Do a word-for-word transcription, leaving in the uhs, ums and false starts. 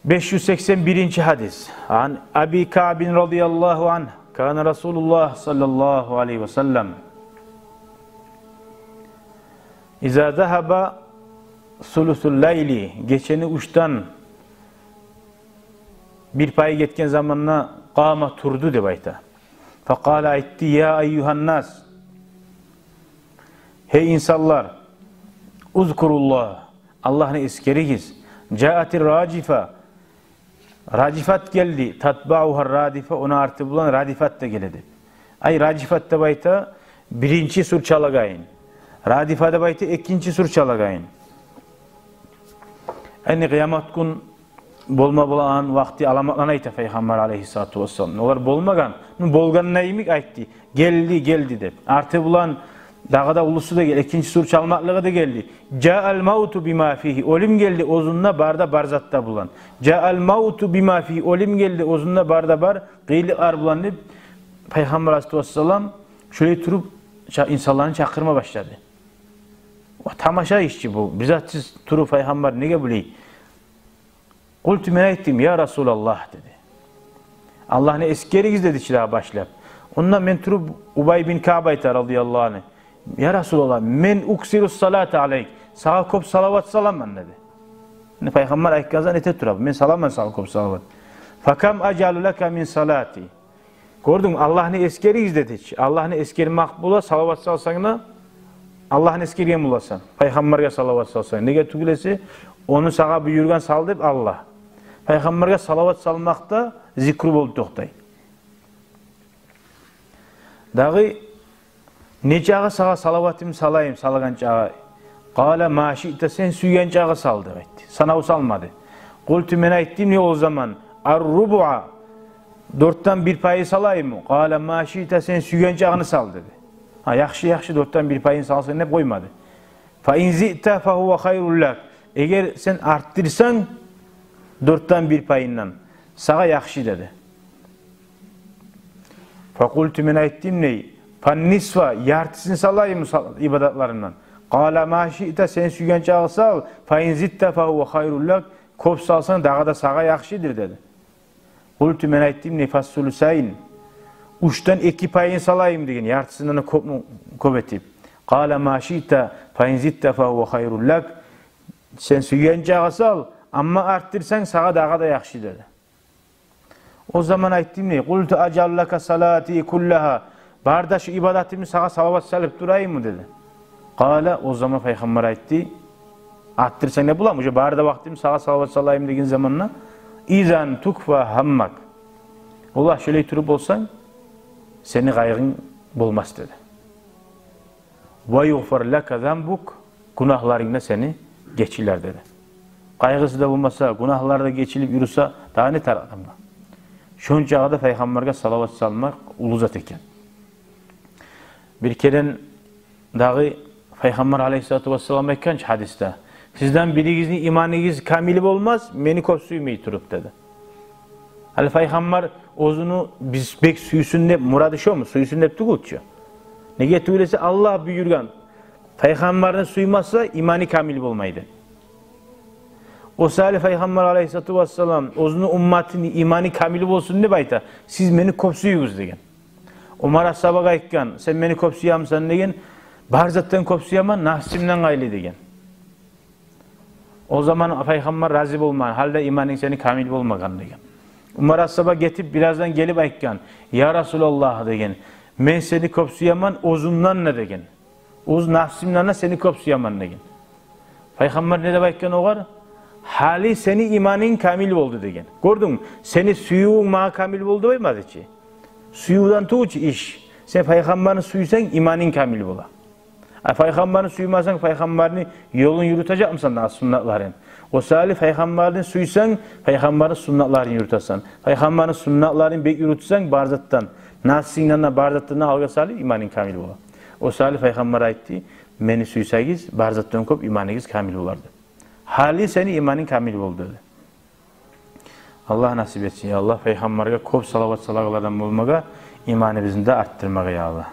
Беш юз сексен биринчи гьадис. Ан Аби Каъбин радияллагьу ангь. Кана Расулуллагь саллаллагьу алайгьи ва саллам иза загьаба сулусул лайли, гечени уьчден бир пайы гетген заманда, къама, турду деп айта. Факъала, айтды: «Я айюгьаннас, гьей инсанлар, узкуруллагь, Аллагьны эсгеригиз. Жаатир ражифа, ражифат гелди, татбаугьар радифа, ону арты булан радифат да геле», — деп. Ай, ражифат деп айта биринчи сур чалагъанын, радифа деп айта экинчи сур чалагъанын. Яни къыямат гюн болма болагъан вакъти аламатланы айта Пайхаммар алайгьиссалату вассалам. Олар болмагъан, ну, болгъан йимик айтды. Гелди, гелди деп. Арты булан дагъы да уллусу да гел-, экинчи сур чалмакълыгъы да гелди. Жаал мауту бима фигьи. Оьлюм гелди оьзюнде бар да, бар зат да булан. Жаал мауту бима фигьи. Оьлюм гелди оьзюнде бар да, бар къыйынлыкълар булан деп, Пайхаммар алайгьиссалату вассалам шолай туруп ча-, инсанланы чакъырма башлады. О, тамаша иш чи бу. Бир затсыз туруп Пайхаммар неге булай? Къулту, мен айтдым: «Я Расулаллагь», — деди. «Аллагьны эсгеригиз», — деди чи дагъы башлап. Онда мен туруп, Убай бин Каъб айта, радияллагьу ангь: «Я Расулаллагь, мен уксиру салата алайк, сагъа кёп салават саламан», — деди. Яни Пайхаммар айтгъан затны эте тура, мен саламан сагъа кёп салават. «Факам ажалу лака мин салати». Гёрдюнгмю, «Аллагьны эсгеригиз», — деди чи. Аллагьны эсгермек бола, салават салсанг да, Аллагьны эсгерген боласан. Пайхаммаргъа салават салсанг. Неге тюгюл эсе, ону сагъа буюргъан сал деп Аллагь. Пайхаммаргъа салават салмакъ да зикру болуп токътай. Дагъы не чакъы сагъа салаватым салайым, салагъан чакъы? Къала ма шиъта, сен сюйген чакъы сал деп айтды. Санав салмады. Къулту, мен айтдым не о заман: «Ар-рубуа, дёртден бир пайы салайыммы?» Къала ма шиъта, сен сюйген чакъыны сал деди. Гьа, яхшы, яхшы, дёртден бир пайын салсанг деп къоймады. Фа ин зидта фа гьува хайрул лак. Эгер сен артдырсанг дёртден бир пайындан, сагъа яхшы деди. Факъулту, мен айтдым ней: «Фаннисфа, яртысын салайым сал-, ибадатларымдан». Къала ма шиъта, сен сюйген чакъы сал, фа ин зидта фа гьува хайрул лак, кёп салсанг, дагъы да сагъа яхшыдыр деди. Къулту, мен айтдым ней: «Фассулусайн, уьчден эки пайын салайым», — деген, яртысындан да кёпню кёп этип. Къала ма шиъта, фа ин зидта фа гьува хайрул лак, сен сюйген чакъы сал, амма артдырсанг, сагъа дагъы да яхшы деди. О заман айтдым ней: «Къулту ажалу лака салати куллагьа, бары да шу ибадатымны сагъа салават салып турайыммы?» — деди. Къала, о заман Пайхаммар айтды: «Артдырсанг не боламы, уже бары да вакътим сагъа салават салайым деген заманда, изан тукфа гьаммак. Олай, шолай туруп болсанг, сени къайгъынг болмас», — деди. «Ва югъфар лака занбук, гюнагьларынг да сени гечилер», — деди. Къайгъысы да болмаса, гюнагьлары да гечилип юрюсе, дагъы не тарыкъ адамгъа? Шончакъы да Пайхаммаргъа салават салмакъ уллу зат экен. Бир керен дагъы Пайхаммар алайгьиссалату вассалам айтгъан чы гьадисде: «Сизден биригизни иманыгъыз камил болмас, мени кёп сюймей туруп», — деди. Гьали Пайхаммар оьзюню биз бек сюйсюн деп мурады шому? Сюйсюн деп тюгюл чю. Неге тюгюл эсе, Аллагь буюргъан: «Пайхаммарны сюймесе, иманы камил болмайды». О саялы Пайхаммар алайгьиссалату вассалам оьзюню умматыны иманы камил болсун деп айта: «Сиз мени кёп сюйюгюз», — деген. Умар асгьабагъа айтгъан: «Сен мени кёп сюемисен?» — деген. «Бар затдан кёп сюемен, нафсымдан къайры», — деген. О заман Пайхаммар рази болмагъан: «Гьали де иманынг сени камил болмагъан», — деген. Умар асгьаба гетип, бираздан гелип айтгъан: «Я Расулаллагь, — деген, — мен сени кёп сюемен оьзюмден де, — деген, — оьз нафсымдан да сени кёп сюемен», — деген. Пайхаммар не деп айтгъан огъар? «Гьали сени иманынг камил болду», — деген. Гёрдюнгмю, сени сюювюнг магъа камил болду деп айтмады чы. Сюювден тюгюл чю иш. Сен Пайхаммарны сюйсенг, иманынг камил бола. А Пайхаммарны сюймесенг, Пайхаммарны ёлун юрютежекмисен дагъы, суннатларын? О саялы Пайхаммарны сюйсенг, Пайхаммарны суннатларын юрютесен. Пайхаммарны суннатларын бек юрютсенг, бар затдан, нафсынгдан да, бар затдан да алгъа салып, иманынг камил бола. О саялы Пайхаммар айтды: «Мени сюйсегиз, бар затдан кёп иманыгъыз камил болар», — деп. «Гьали сени иманынг камил болду», — деди. Аллагь насип этсин, я Аллагь, Пайхаммаргъа кёп салават салагъанлардан болмагъа, иманыбызны да артдырмагъа, я Аллагь.